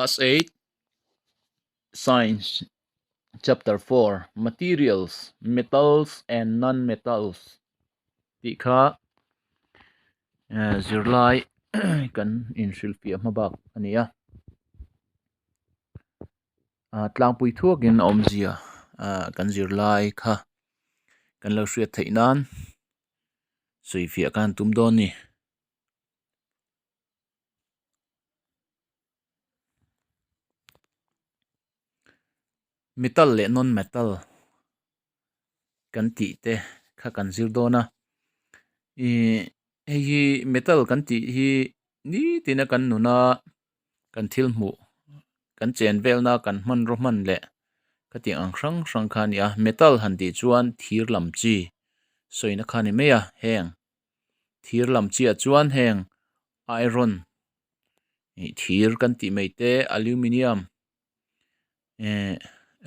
Class 8 Science Chapter 4 Materials, Metals and Non-Metals tih kha eh, zirlai kan inhrilhfiah hmabak a ni a. Ah, tlangpui thuakin a awmzia ah, kan zirlai kha kan lo hriat theih nan sawifiah khan tum dawn a ni. Metal leh non metal kan tih te kha kan zir dawn a ihh hei hi metal kan tih hi nitin a kan nun a kan thil hmuh kan chen velna kan hmanraw hman leh khatiang ang hrang hrang kha a ni a metal han tih chuan thir lam chi sawina kha a ni mai a heng thir lam chiah chuan heng iron ih thir kan tih mai te aluminium eh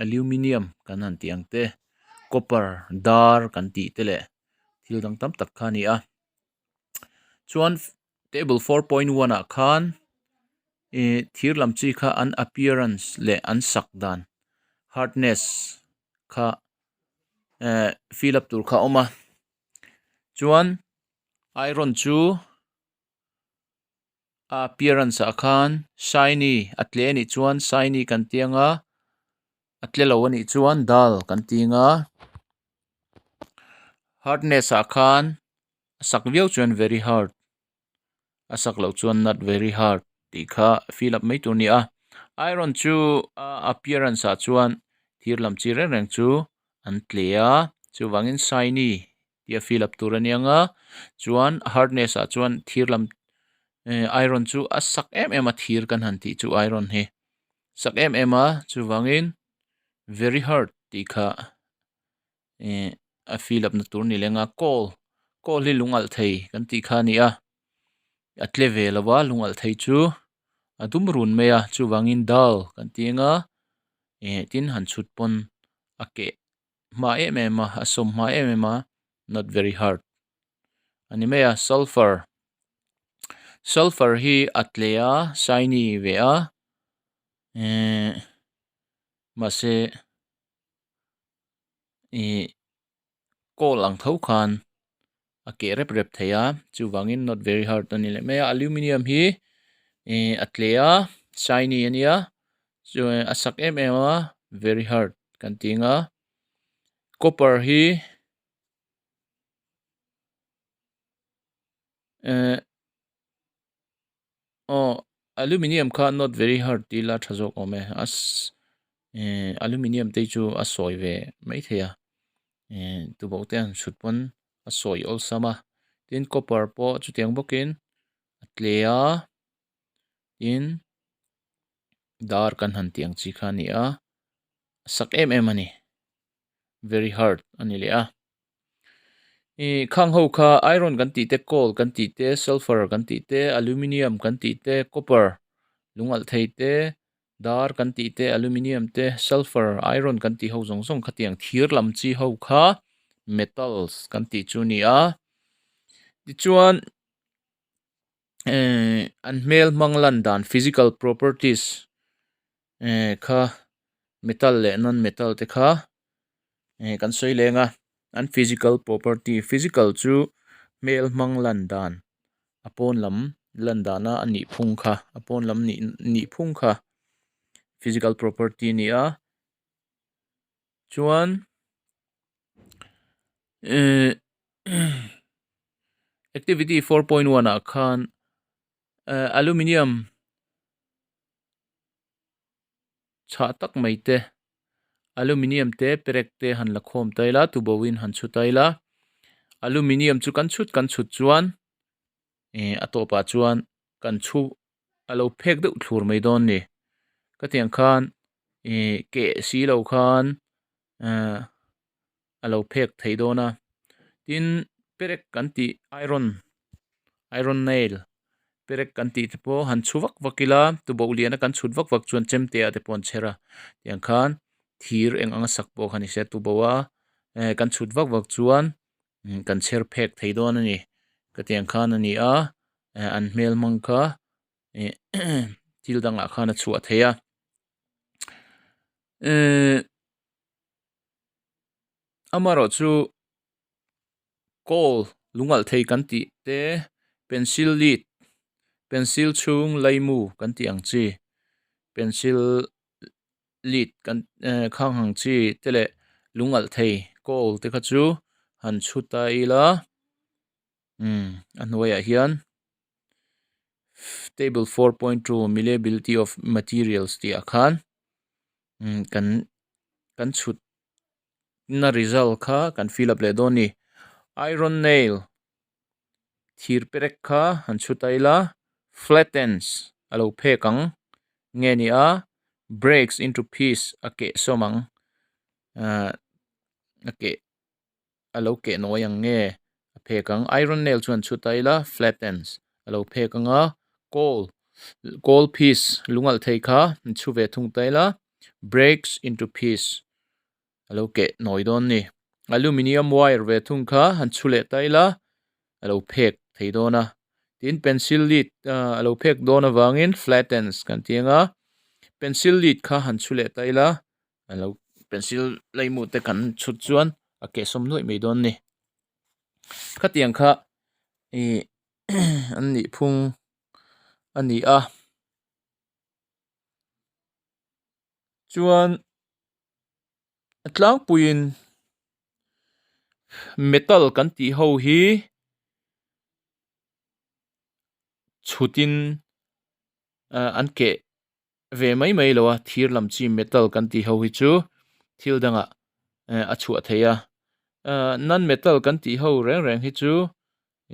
aluminium kan han tih ang te copper dar kan tih te leh thil dang tam tak kha a ni a chuan table 4.1 ah khan ih thir lam chi kha an appearance leh an sak dan hardness kha eh fill up tur kha a awm a chuan iron chu a appearance ah khan shiny a tle anih chuan shiny kan ti anga a tle lo anih chuan dull kan ti anga hardness ah khan a sak viau chuan very hard a sak loh chuan not very hard tih kha fill up mai tur a ni a iron chu a appearance ah chuan thir lam chi reng reng chu an tle a chuvangin shiny tih a fill up tur a nia nga chuan hardness ah chuan thir lam eh iron chu a sak em em a thir kan han tih chu iron hi sak em em a chuvangin very hard tih kha eh a fill up na tur a ni leng a coal coal hi lung alh thei kan tih kha a ni a a tle ve lo a lung alh thei chu a dum run mai a chuvangin dal kan tih anga eh tin han chhut pawn a keh hma em em a a sawm hma em em a not very hard a ni mai a sulphur sulphur hi a tle a shiny ve a ehh mahse ih coal ang tho khan a keh rep rep thei a chuvangin not very hard a ni leh mai a aluminium hi ih a tle a shiny a nia chuan a sak em em a very hard kan tih ang a copper hi eh aw aluminium kha not very hard tih ila tha zawk awm e a eh aluminium te hi chu a sawi ve maithei a eh tuboh te an chhut pawn a sawi awlsam a tin copper pawh chutiang bawkin a tle a tin dar kan han tih ang chi kha a ni a a sak em em a ni very hard a ni leh a ih khang ho kha iron kan tih te coal kan tih te sulphur kan tih te aluminium kan tih te copper lung alh thei te dar kan tih te aluminium te sulphur iron kan tih ho zawng zawng khatiang thir lam chi ho kha metals kan tih chu a ni a tichuan eh an hmel hmang lan dan physical properties eh kha metal leh non metal te kha eh kan sawi leng a an physical property physical chu hmel hmang lan dan a pawn lam lan dana a nih phung kha a pawn lam nih nih phung kha physical property a ni a chuan eh activity 4.1 ah khan eh aluminium chhah tak mai te aluminium te perek te han la khawm ta ila tuboh in han chhu ta ila aluminium chu kan chhut kan chhut chuan eh a tawpah chuan kan chhu a lo phek deuh thlur mai dawn a ni ka tiang khan ih keh si lo khan ehh a lo phek thei dawn a tin perek kan tih iron iron nail perek kan tih te pawh han chhu vak vak ila tuboh lian a kan chhut vak vak chuan chemte ah te pawh an chher a tiang khan thir eng anga sak pawh kha ni se tuboh a eh kan chhut vak vak chuan kan chher phek thei dawn a ni ka tiang khan a ni a eh an hmel hmang kha ih. thil dangah khan a chhuah thei a ehh amaherawh chu coal lungalh thei kan tih te pencil lead pencil chhung laimu kan tih ang chi pencil lead kan ehh khang ang chi te leh lungalh thei coal te kha chu han chhu ta ila umm a hnuaiah hian table 4.2 malleability of materials tih ah khan umm kan kan chhut na result kha kan fill up leh dawn a ni iron nail thir perek kha han chhu ta ila flattens a lo phek ang nge ni a breaks into piece a keh sawm ang ahh a keh a lo keh nawi ang nge a phek ang iron nail chuan chhut a ila flattens a lo phek ang a coal coal piece lungalh thei kha an chhu ve thung ta ila breaks into piece a lo keh nawi dawn a ni aluminium wire ve thung kha han chhu leh ta ila a lo phek thei dawn a tin pencil lead ah a lo phek dawn avangin flattens kan ti ang a pencil lead kha han chhu leh ta ila a lo pencil laimu te kan chhut chuan a kehsawm nuaih mai dawn a ni khatiang kha ih an nih phung a ni a chuan a tlangpuiin metal kan tih ho hi chhutin ah an keh. ve mai mai lo a thir lam chi metal kan tih ho hi chu thil dangah eh a chhuah theih a ah non metal kan tih ho reng reng hi chu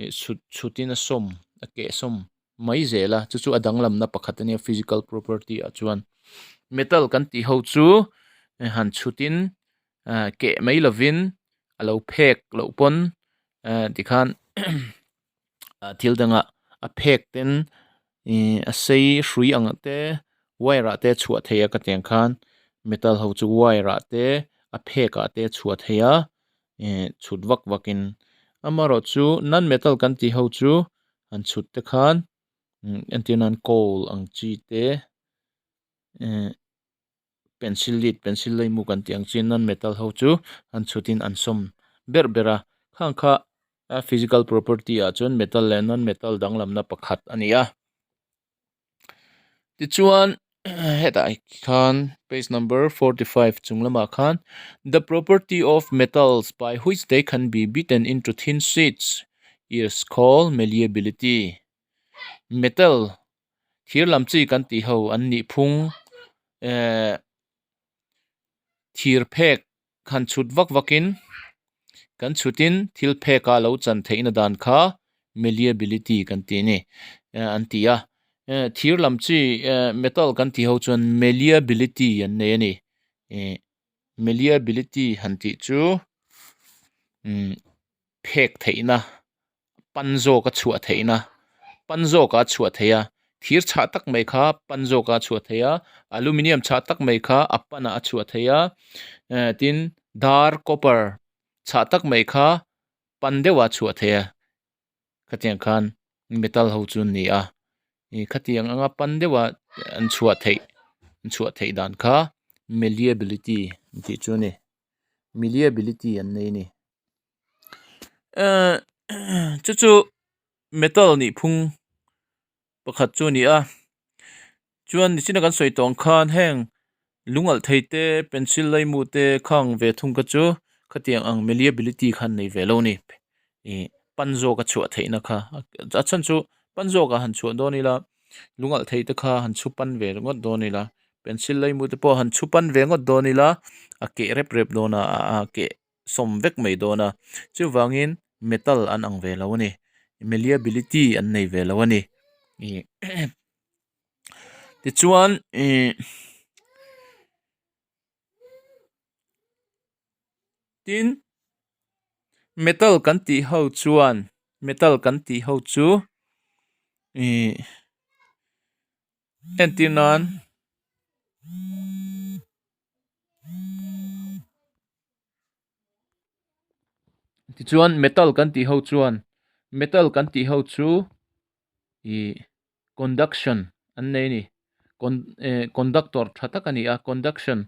ih chhut chhut in a sawm a keh sawm mai zel a chu chu a danglamna pakhat a nia physical property ah chuan metal kan tih ho chu han chhut in ah keh mai lovin a lo phek loh pawn eh tikhan thil dangah a phek ten ih a sei hrui ang te wire ah te a chhuah thei a ka tiang khan metal ho chu wire ah te a phek ah te a chhuah thei a ih chhut vak vak in amaherawh chu non metal kan tih ho chu han chhut te khan entir nan coal ang chi te eh. Pencil lead pencil lei mu kan tih ang chi non metal ho chu an chhut in an sawm ber ber a khang kha a physical property ah chuan metal leh non metal danglamna pakhat a ni a tichuan hetah khan page number 45 chung lamah khan the property of metals by which they can be beaten into thin sheets is called malleability metal thir lam chi kan tih ho an nih phung ehh thir phek han chhut vak vak in kan chhut in thil phek a lo chan theih na dan kha malleability kan tih a ni eh an ti a eh thir lam chi eh metal kan tih ho chuan malleability an nei a ni ih malleability han tih chu umm phek theihna pan zawk a chhuah theihna pan zawk a chhuah theih a thir chhah tak mai kha pan zawk a chhuah theih a aluminium chhah tak mai kha a pan ah a chhuah theih a eh tin dar copper chhah tak mai kha pan deuh ah a chhuah theih a khatiang khan metal ho chu an ni a ih khatiang anga pan deuh ah an chhuah theih an chhuah theih dan kha malleability an tih chu a ni malleability an nei a ni. Ehh chu chu metal nih phung pakhat chu a ni a chuan nichina kan sawi tawh ang khan heng lungalh thei te pencil laimu te khang ve thung kha chu khatiang ang malleability kha an nei ve lo a ni ih pan zawk a chhuah theihna kha a chhan chu pan zawk ah han chhuah dawn ila lungalh thei te kha han chhu pan ve ringawt dawn ila pencil laimu te pawh han chhu pan ve ngawt dawn ila a keh rep rep dawn a a keh. sawm vek mai dawn a chuvangin metal an ang ve lo a ni malleability an nei ve lo a ni ih tichuan ih tin metal kan tih ho chuan metal kan tih ho chu ih entir nan. Tichuan metal kan tih ho chuan metal kan tih ho chu ih conduction an nei a ni. Conductor tha tak a ni a, conduction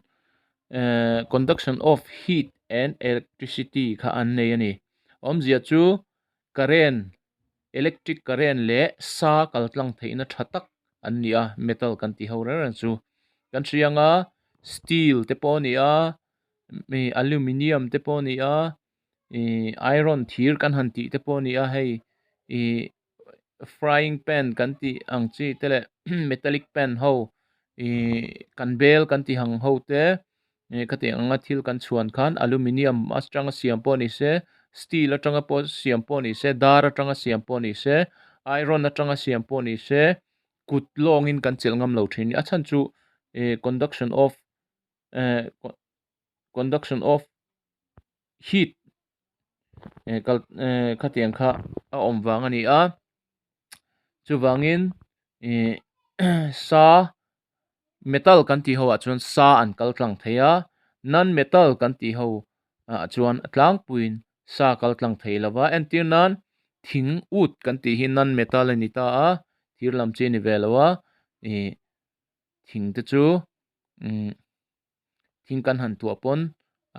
eh conduction of heat and electricity kha an nei a ni. Awmzia chu current electric current leh sa kal tlang theihna tha tak an ni a, metal kan tih ho reng reng chu. Kan hria anga steel te pawh a ni a, ih aluminium te pawh a ni a, ih iron thir kan han tih te pawh a ni a hei ih frying pan kan tih ang chi te leh metallic pan ho ihh kan bel kan tih ang ho te ih khatiang anga thil kan chhuan khan aluminium atanga siam pawh ni se steel atanga pawh siam pawh ni se dar atanga siam pawh ni se iron atanga siam pawh ni se kut lawngin kan chelh ngam lo thin a chhan chu ih conduction of eh conduction of heat eh kal eh khatiang kha a awm vang a ni a chuvangin ih sa metal kan tih ho ah chuan sa an kal tlang thei a non metal kan tih ho ah chuan a tlangpuiin sa kal tlang thei lo va entir nan thing ut kan tih hi non metal a ni ta a thir lam chi a ni ve lo a ih thing te chu umm. Thing kan han tuah pawn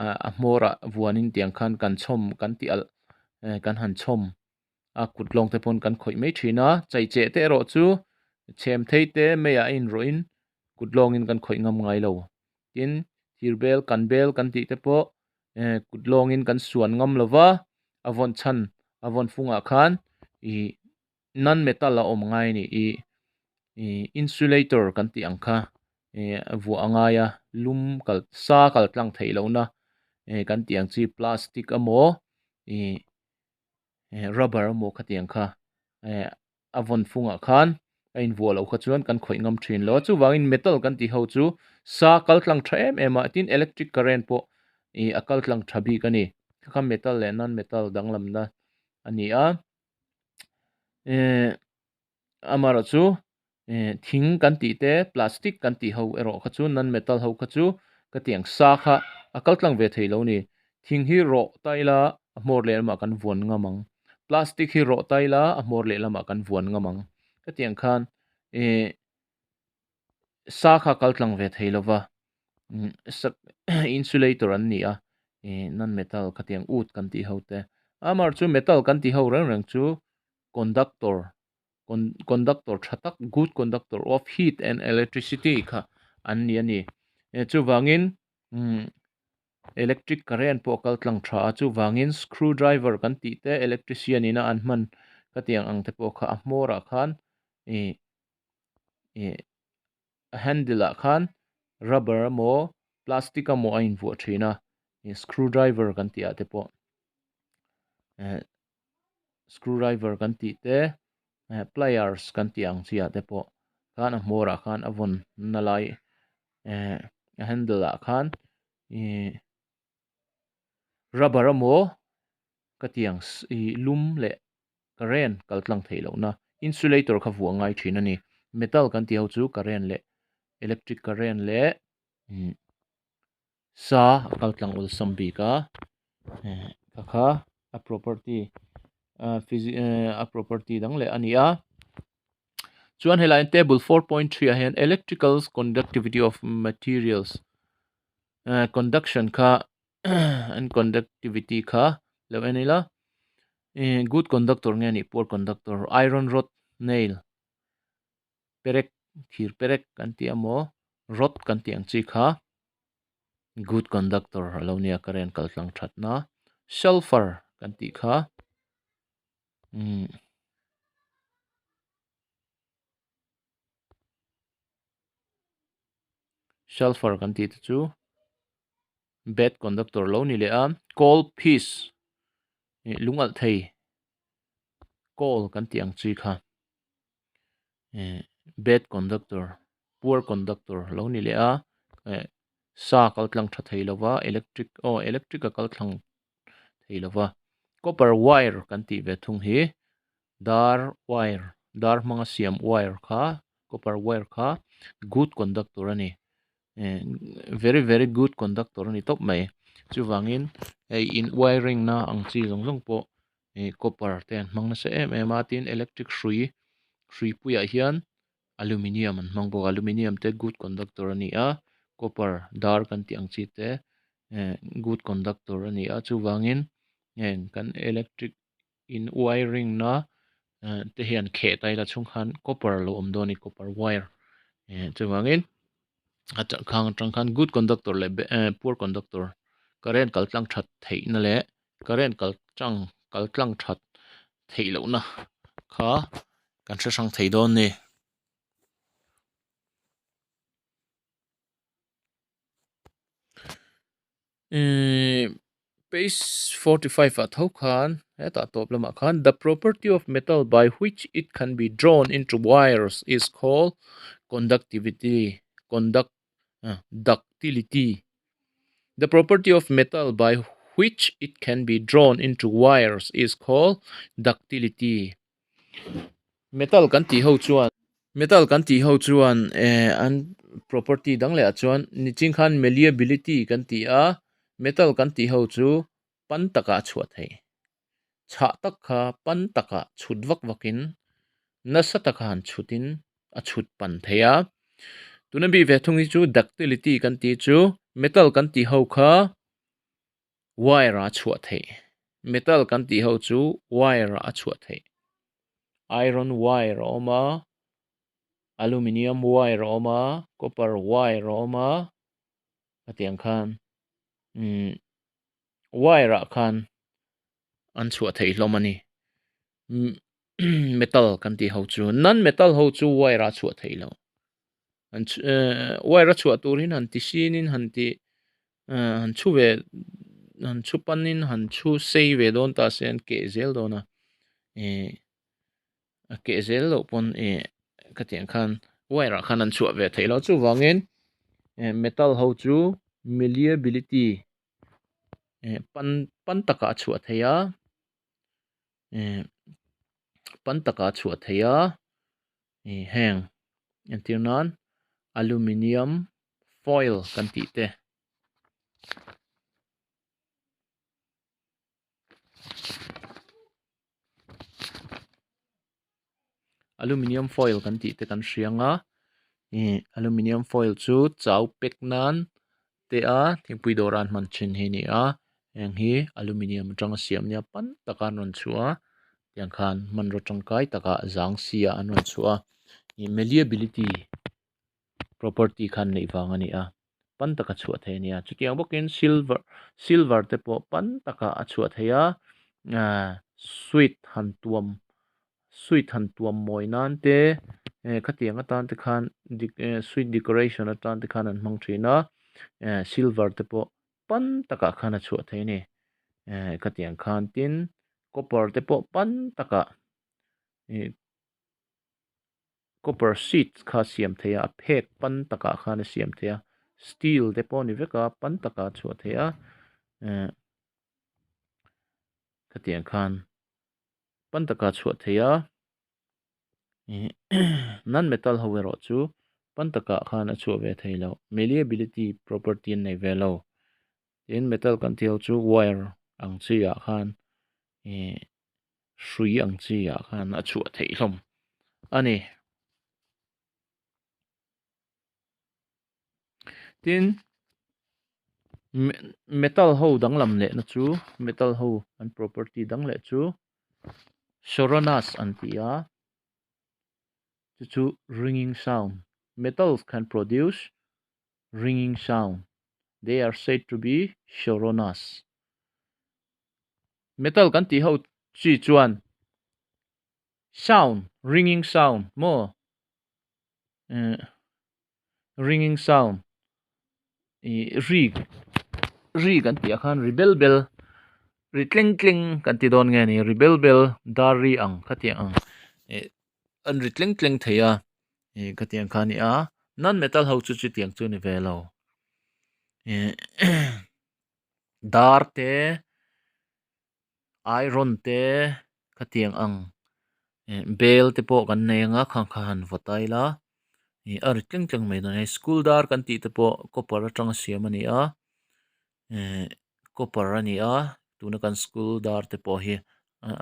ah a hmawr ah vuanin tiang khan kan chhawm kan tih alh eh kan han chhawm a kut lawng te pawn kan khawih mai thin a chaicheh te erawh chu chhem thei te meiah a inrawhin kut lawngin kan khawih ngam ngai lo tin thir bel kan bel kan tih te pawh eh kut lawngin kan suan ngam lo va a vawn chhan a vawn fungah khan ih non metal a awm ngai a ni ih ih insulator kan tih ang kha ih a vuah a ngai a lum kal sa kal tlang theih loh na eh kan tih ang chi plastic emaw ih rubber emaw khatiang kha eh a vawn fungah khan a invuah loh kha chuan kan khawih ngam thin lo a chuvangin metal kan tih ho chu sa kal tlang tha em em a tin electric current pawh ih a kal tlang tha bik a ni kha kha metal leh non metal danglamna a ni a. Eh amaherawh chu eh thing kan tih te plastic kan tih ho erawh kha chu non metal ho kha chu ka tiang sa kha a kal tlang ve thei lo a ni thing hi rawh ta ila a hmawr leh lamah kan vuan ngam ang plastic hi rawh ta ila a hmawr leh lamah kan vuan ngam ang ka tiang khan eh sa kha kal tlang ve thei lo va insulator an ni a ih non metal khatiang ut kan tih ho te amaherawh chu metal kan tih ho reng reng chu conductor conductor tha tak good conductor of heat and electricity kha an ni a ni chuvangin umm electric current pawh a kal tlang tha a chuvangin screw driver kan tih te electrician ina an hman khatiang ang te pawh kha a hmawr ah khan ih ih a handle ah khan rubber emaw plastic emaw a invuah thin a ih screw driver kan tih ah te pawh eh screw driver kan tih te eh pliers kan tih ang chi ah te pawh khan a hmawr ah khan a vawn na lai eh a handle ah khan ih rubber emaw ka tih ang ih lum leh current kal tlang theih lohna insulator kha vuah ngai thin a ni metal kan tih ho chu current leh electric current leh umm sa a kal tlang awlsam bik a eh kha kha a property a a property dang leh a ni a chuan helai hian table 4.3 ah hian electrical conductivity of materials eh conduction kha an conductivity kha lo en ila ih good conductor nge anih poor conductor iron rod nail perek thir perek kan tih emaw rod kan tih ang chi kha good conductor a lo nia current kal tlang thatna sulphur kan tih kha umm. Sulphur kan tih te chu bad conductor lo ni leh a coal piece ih lung alh thei coal kan tih ang chi kha ih bad conductor poor conductor lo ni leh a eh sa kal tlang tha thei lova electric aw electric a kal thlang thei lova copper wire kan tih ve thung hi dar wire dar hmanga siam wire kha copper wire kha good conductor a ni eh very very good conductor a ni tawp mai chuvangin hei in wiring na ang chi zawng zawng pawh ih copper te an hmang nasa em em a tin electric hrui hrui puiah hian. Aluminium an hmang bawk a aluminium te good conductor a ni a copper dar kan tih ang chi te eh good conductor a ni a chuvangin heng kan electric in wiring na eh te hian kheh ta ila chhung khan copper a lo awm dawn a ni copper wire eh chuvangin a khang atang khan good conductor leh eh poor conductor current kal tlang that theihna leh current kal tlang kal tlang that theih lohna kha kan hre hrang thei dawn a ni. Ihh page 45 ah tho khan hetah tawp lamah khan the property of metal by which it can be drawn into wires is called conductivity conduct ductility the property of metal by which it can be drawn into wires is called ductility metal kan tih ho chuan metal kan tih ho chuan eh an property dang leh ah chuan nichin khan malleability kan ti a metal kan tih ho chu pan takah a chhuah theih chhah tak kha pan takah chhut vak vak in nasa taka han chhut in a chhut pan thei a tuna mi ve thung hi chu ductility kan tih chu metal kan tih ho kha wire ah a chhuah theih metal kan tih ho chu wire ah a chhuah theih iron wire a awm a aluminium wire a awm a copper wire a awm a hetiang khan umm wire ah khan an chhuah theih hlawm a ni metal kan tih ho chu non metal ho chu wire ah a chhuah theih loh an ehh wire a chhuah turin han ti sin in han ti ehh han chhu ve han chhu pan in han chhu sei ve dawn ta se an keh zel dawn a ihh a keh zel loh pawn ihh khatiang khan wire ah khan an chhuah ve theih loh chuvangin ehh metal ho chu malleability ehh pan pan takah a chhuah theih a ehh pan takah a chhuah theih a ih heng entir nan aluminium foil kan tih te. Aluminium foil kan tih te kan hria ang a ih aluminium foil chu chau pack nan te a thingpui dawr a an hman thin hi a ni a heng hi aluminium atanga siam nia pan taka an rawn chhuah a tiang khan hmanraw tangkai takah zang si ah an rawn chhuah a ih malleability property khan neih vang a ni a pan taka chhuah theih a ni a chutiang bawkin silver silver te pawh pan takah a chhuah theih a ahh sweet han tuam sweet han tuam mawi nan te eh khatiang atan te khan eh sweet decoration atan te khan an hmang thin a eh silver te pawh pan takah khan a chhuah theih a ni eh khatiang khan tin copper te pawh pan takah ih. Copper sheet kha a siam theih a a phek pan takah khan a siam theih a steel te pawh a ni vek a pan takah a chhuah theih a eh khatiang khan pan takah a chhuah theih a ih non metal ho erawh chu pan takah khan a chhuah ve thei lo malleability property an nei ve lo tin metal kan tih ho chu wire ang chi ah khan ih. hrui ang chi ah khan a chhuah theih hlawm a ni. Tin, metal ho danglam lehna chu metal ho an property dang leh chu soronous an ti a, chu chu ringing sound, metals can produce ringing sound, they are said to be soronous. Metal kan tih ho chi chuan sound ringing sound maw eh ringing sound ih ri ri kan tih ah khan ri bel bel ri tleng tleng kan ti dawn nge ni ri bel bel dar ri ang khatiang ang eh an ri tleng tleng thei a ih khatiang kha a ni a non metal ho chu chutiang chu a ni ve lo eh. Dar te iron te khatiang ang eh bel te pawh kan nei anga khang kha han vaw ta ila ih a ri tleng tleng mai dawn a ni school dar kan tih te pawh copper atanga siam a ni a eh copper a ni a tuna kan school dar te pawh hi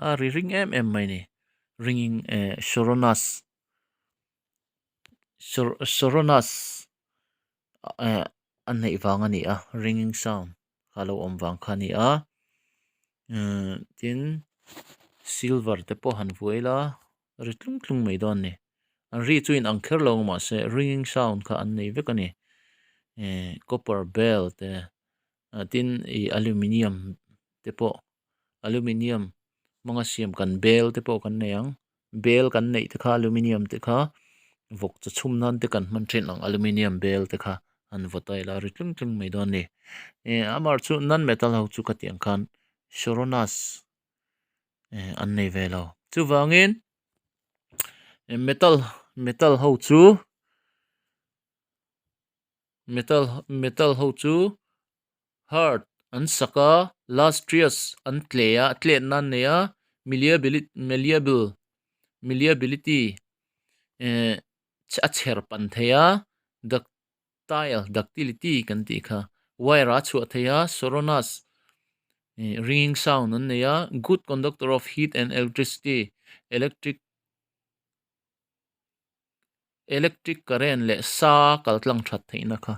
a ri ring em em mai a ni ringing eh soronous. Sonorous eh a neih vang a ni a ringing sound kha a lo awm vang kha a ni a umm tin silver te pawh han vuai ila ri tlung tlung mai dawn a ni an ri chu inang kher lo mahse ringing sound kha an nei vek a ni eh copper bell te tin ih aluminium te pawh aluminium hmanga siam kan bel te pawh kan nei ang bel kan neih te kha aluminium te kha vawk chaw chhum nan te kan hman thin ang aluminium bel te kha an vaw ta ila ri tlung tlung mai dawn a ni eh amah chu non metal ho chu ka tih ang khan sonorous eh an nei ve lo chuvangin metal metal ho chu metal metal ho chu hard an sak a lustrous an tle a tletna an nei a malleable malleability eh a chher pan thei a ductile ductility kan tih kha wire a chhuah thei a sonorous ih ringing sound an nei a good conductor of heat and electricity electric electric current leh sa kal tlang that theihna kha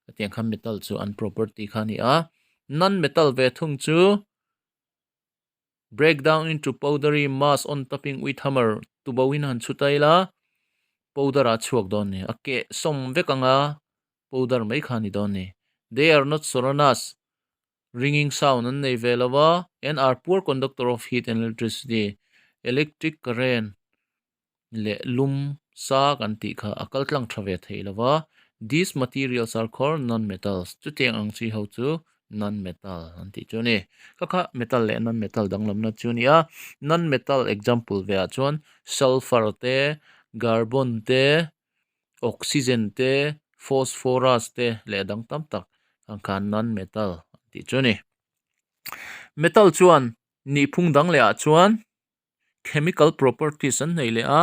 hetiang khan metal chu an property kha a ni a non metal ve thung chu break down into powdery mass on tapping with hammer tuboh in han chhut a ila powder ah a chhuak dawn a ni a keh sawm vek anga powder mai kha a ni dawn a ni they are not sonorous ringing sound an nei ve lo a and are poor conductor of heat and electricity electric current leh lum sa kan tih kha a kal tlang tha ve thei lo va these materials are called non metals chutiang ang chi ho chu non metal an tih chu a ni kha kha metal leh non metal danglamna chu a ni a non metal example ve ah chuan sulphur te carbon te oxygen te phosphorus te leh dang tam tak ang khan non metal an tih chu a ni metal chuan nihphung dang leh ah chuan. Chemical properties an nei leh a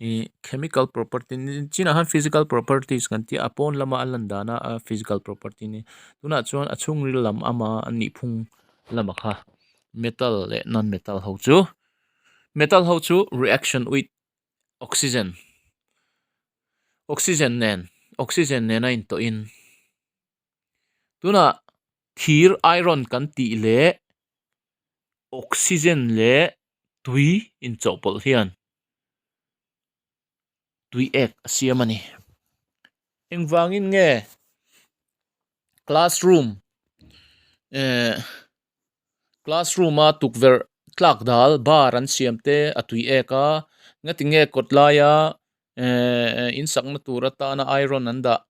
ih chemical property chinah khan physical properties kan tih a a pawn lama a lan dana a physical property a ni tunah chuan a chhungril lam ama a nihphung lamah kha metal leh non metal ho chu metal ho chu reaction with oxygen oxygen nen oxygen nena intawhin tunah thir iron kan tih leh oxygen leh tui inchawhpawlh hian tui ek a siam a ni engvangin nge classroom eh classroom a tukverh tlak dal bar an siam te a tui ek a ngati nge kawt laia eh insakna tur atana iron an dah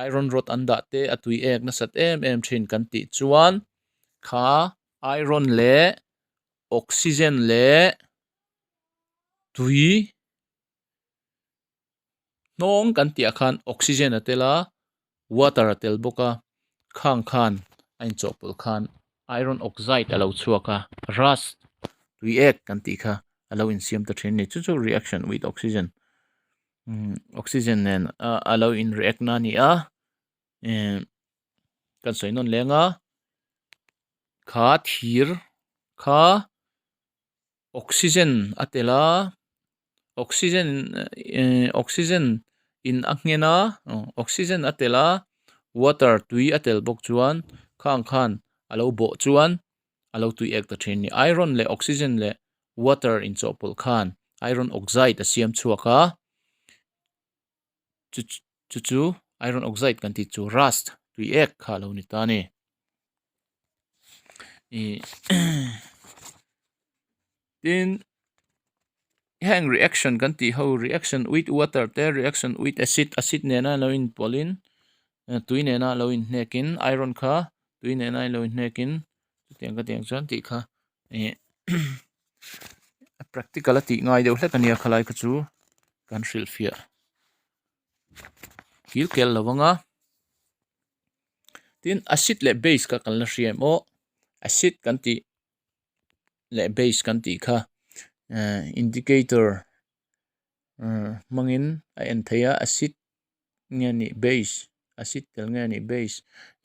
iron rod an dah te a tui ek nasat em em thin kan tih chuan kha iron leh oxygen leh tui hnawng kan tih ah khan oxygen a tel a water a tel bawk a khang khan a inchawhpawlh khan iron oxide a lo chhuak a rust tui ek kan tih kha a lo insiam ta thin a ni chu chu reaction with oxygen umm oxygen nen a a lo in react na a ni a ehh kan sawi nawn leng a kha thir kha oxygen a tel a oxygen ehh oxygen in a nghen a oxygen a tel a water tui a tel bawk chuan khang khan a lo bawh chuan a lo tui ek ta thin a ni iron leh oxygen leh water inchawhpawlh khan iron oxide a siam chhuak a chu chu chu iron oxide kan tih chu rust tui ek kha a lo ni ta a ni ih tin heng reaction kan tih ho reaction with water te reaction with acid acid nena lo inpawlhin tui nena lo inhnekin iron kha tui nena lo inhnekin chutiang ka tiang chuan tih kha ih practical a tih ngai deuh hlek a nia khalai kha chu kan hrilhfiah kil kel lo ang a tin acid leh base kha kan la hria em aw acid kan tih leh base kan tih kha eh indicator hmangin a en thei a acid nge nih base acid tel nge nih base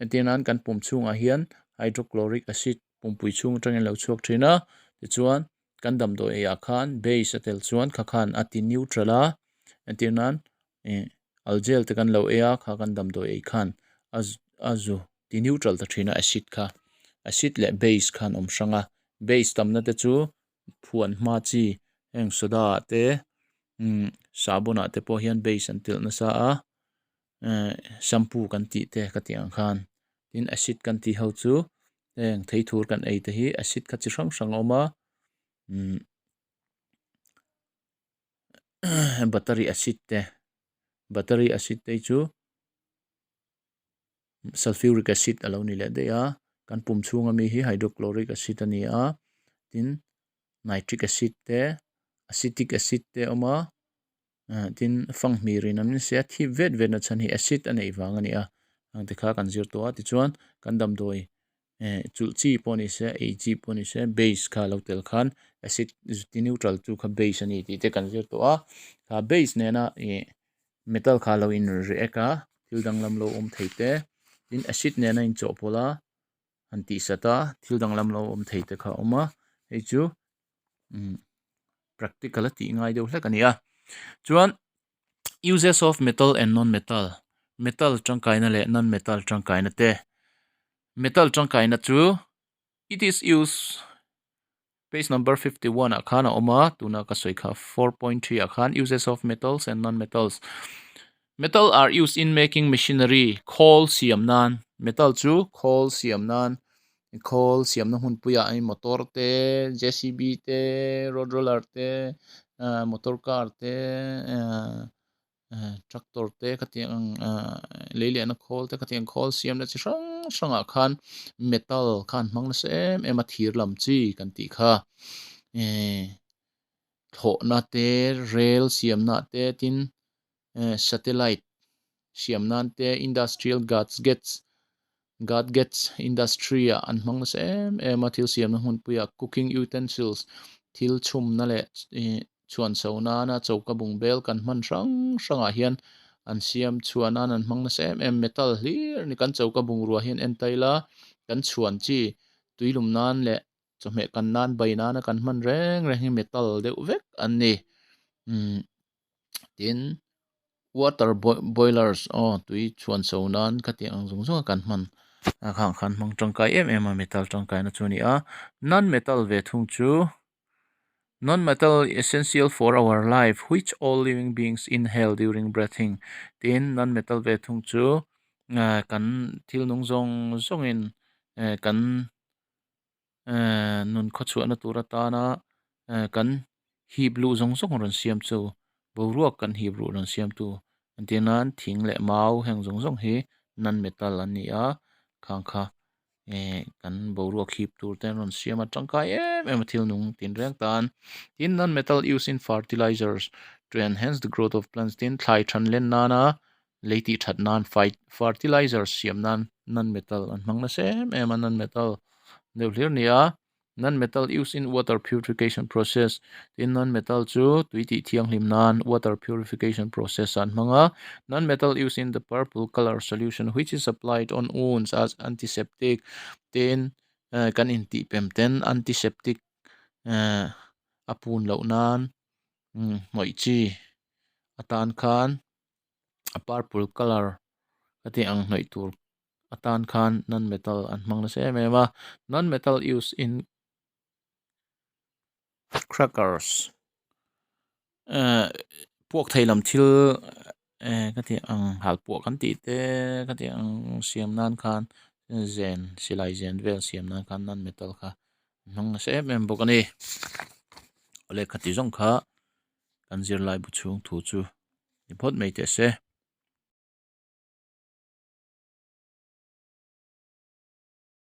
entir nan kan pum chhungah hian hydrochloric acid pumpui chhung atangin a lo chhuak thin a tichuan kan damdawi eiah khan base a tel chuan kha khan a ti neutral a entir nan. Ih algel te kan lo ei a kha kan damdawi ei khan a a zu ti neutral ta thin a acid kha acid leh base khan awm hrang a base tamna te chu phuan hma chi heng soda ah te umm sahbawn ah te pawh hian base an telh nasa a ehh shampoo kan tih te ka tih ang khan tin acid kan tih ho chu heng theithur kan ei te hi acid kha chi hrang hrang a awm a umm. Battery acid te battery acid te chu sulfuric acid a lo ni leh daih a kan pum chhunga mi hi hydrochloric acid a ni a tin nitric acid te acetic acid te a awm a tin fanghmir in an sia thip vet vet na chhan hi acid a neih vang a ni a heng te kha kan zir tawh a tichuan kan damdawi eh chulh chi pawh ni se ei chi pawh ni se base kha lo tel khan acid ti neutral chu kha base a ni tih te kan zir tawh a kha base nena ih metal kha lo in react a thil danglam lo awm thei te tin acid nena inchawhpawlh a han tih sat a thil danglam lo awm thei te kha a awm a hei chu umm practical a tih ngai deuh hlek a ni a chuan uses of metal and non metal metal tangkaina leh non metal tangkaina te metal tangkaina chu it is used page number 51 ah khan a awm a tuna ka sawi kha 4.3 ah khan uses of metals and non metals metal are used in making machinery khawl siam nan metal chu khawl siam nan khawl siamna hmunpuiah hei motor te J C B te road roller te ahh motor car te ahh tractor te khatiang ang ahh lei lehna khawl te khatiang khawl siamna chi hrang hrangah khan metal kha an hmang nasa em em a thir lam chi kan tih kha ehh thlawhna te rel siamna te tin ehh satellite siam nan te industrial gadgets gadgets industry ah an hmang nasa em em a thil siamna hmunpuiah cooking utensils thil chhumna leh ih chhuan chho nana choka bungbel kan hman hrang hrangah hian an siam chhuah nan an hmang nasa em em metal hlir a ni kan choka bungrua hian en ta ila kan chhuan chi tuilum nan leh chawhmeh kan nan bai nana kan hman reng reng hi metal deuh vek an ni umm tin water boilers aw tui chhuan chho nan khatiang ang zawng zawng a kan hman a khang khan hmang tangkai em em a metal tangkaina chu a ni a non metal ve thung chu non metal essential for our life which all living beings inhale during breathing tin non metal ve thung chu ah kan thil nung zawng zawng in eh kan ehh nun khawchhuahna tur atana ehh kan hip luh zawng zawng rawn siam chu boruak kan hip luh rawn siam tu entir nan thing leh mau heng zawng zawng hi non metal an ni a khang kha ehh kan boruak hip tur te an rawn siam a tangkai em em a thil nung tinreng tan tin non metal use in fertilizers to enhance the growth of plants tin thlai than len nana lei tih that nan fertilizer siam nan non metal an hmang nasa em em a non metal deuh hlir a ni a non metal use in water purification process tin non metal chu tui tih thianghlim nan water purification process ah an hmang a non metal use in the purple colour solution which is applied on wounds as antiseptic tin eh kan intih pem ten antiseptic eh a pun loh nan hnawih chi atan khan. a purple colour a tih ang hnawih tur atan khan non metal an hmang nasa em em a non metal use in crackers ehh puak thei lam thil ehh ka tih ang halpuah kan tih te ka tih ang siam nan khan zen silai zen vel siam nan khan non metal kha an hmang nasa em em bawk a ni awle khati zawng kha kan zirlai bu chhung thu chu ni phawt mai teh se.